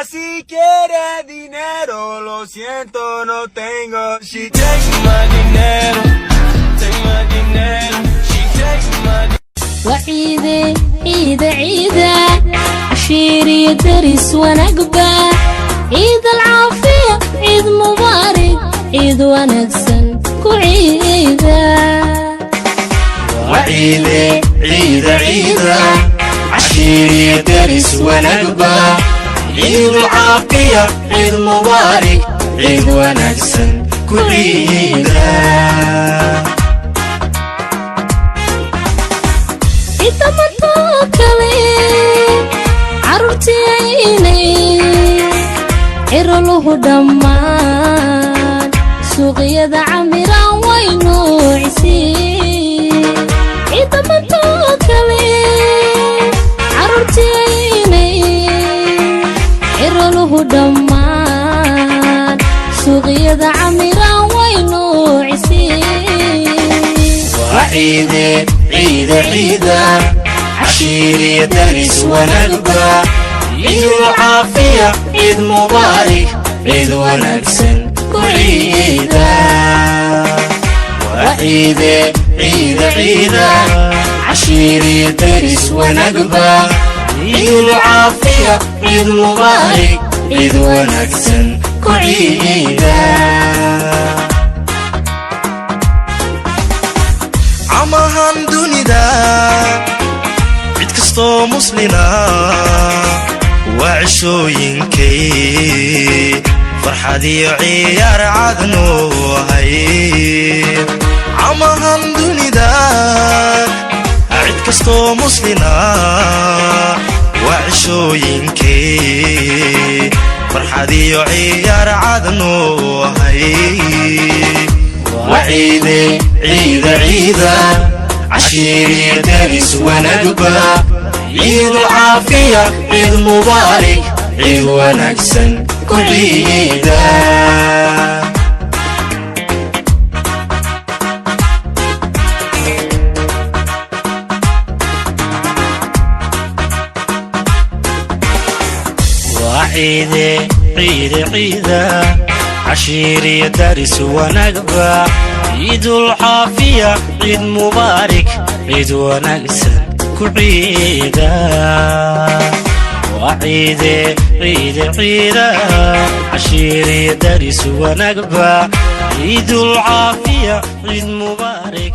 Si quiere dinero, lo siento, no tengo. She take my dinero, take my dinero. She take my Waa ciide, ciida, ciida, cashiiriyo daris wanaagba. Ciid alcaafiya, ciid mubaarig, ciid wanaagsan ku ciida. Waciide, ciida, ciida, cashiiriyo deris wanaagba. Ciid caafiya, ciid mubaarig, ciid wanaagsan ku ciida. Ciidamadoo kale carruurtiinay ciroluhu dhammaan suuqyada camiraan way noocisiin. Ciidamadoo kale carruurtiinay ciroluhu dhammaan suuqyada camiraan way noocisiin. Waciide, ciida, ciida, cashiiriyo deris wanaagba. Ciid caafiya, ciid mubaarig, ciid wanaagsan ku ciida. Waciide, ciida, ciida, cashiiriyo deris wanaagba. Ciid caafiya, ciid mubaarig, ciid wanaagsan ku ciida. Camahan dunida cid kastoo muslina waa cishooyinkay farxad iyo ciyaar cadnu ahay. Camahan dunida cid kastoo muslina waa cishooyinkay farxad iyo ciyaar cadnu ahay. Waciide, ciida, ciida, cashiiriyo deris wanaagba. Ciid caafiya, ciid mubaarig, ciid wanaagsan ku ciida. Waa ciide, ciide, ciida, cashiiriyo daris wanaagba. Ciidul caafiya, ciid mubaarig, ciid wanaagsan ku ciida. Waa ciide, ciide, ciida, cashiiriyo daris wanaagba. Ciidul caafiya, ciid mubaarig.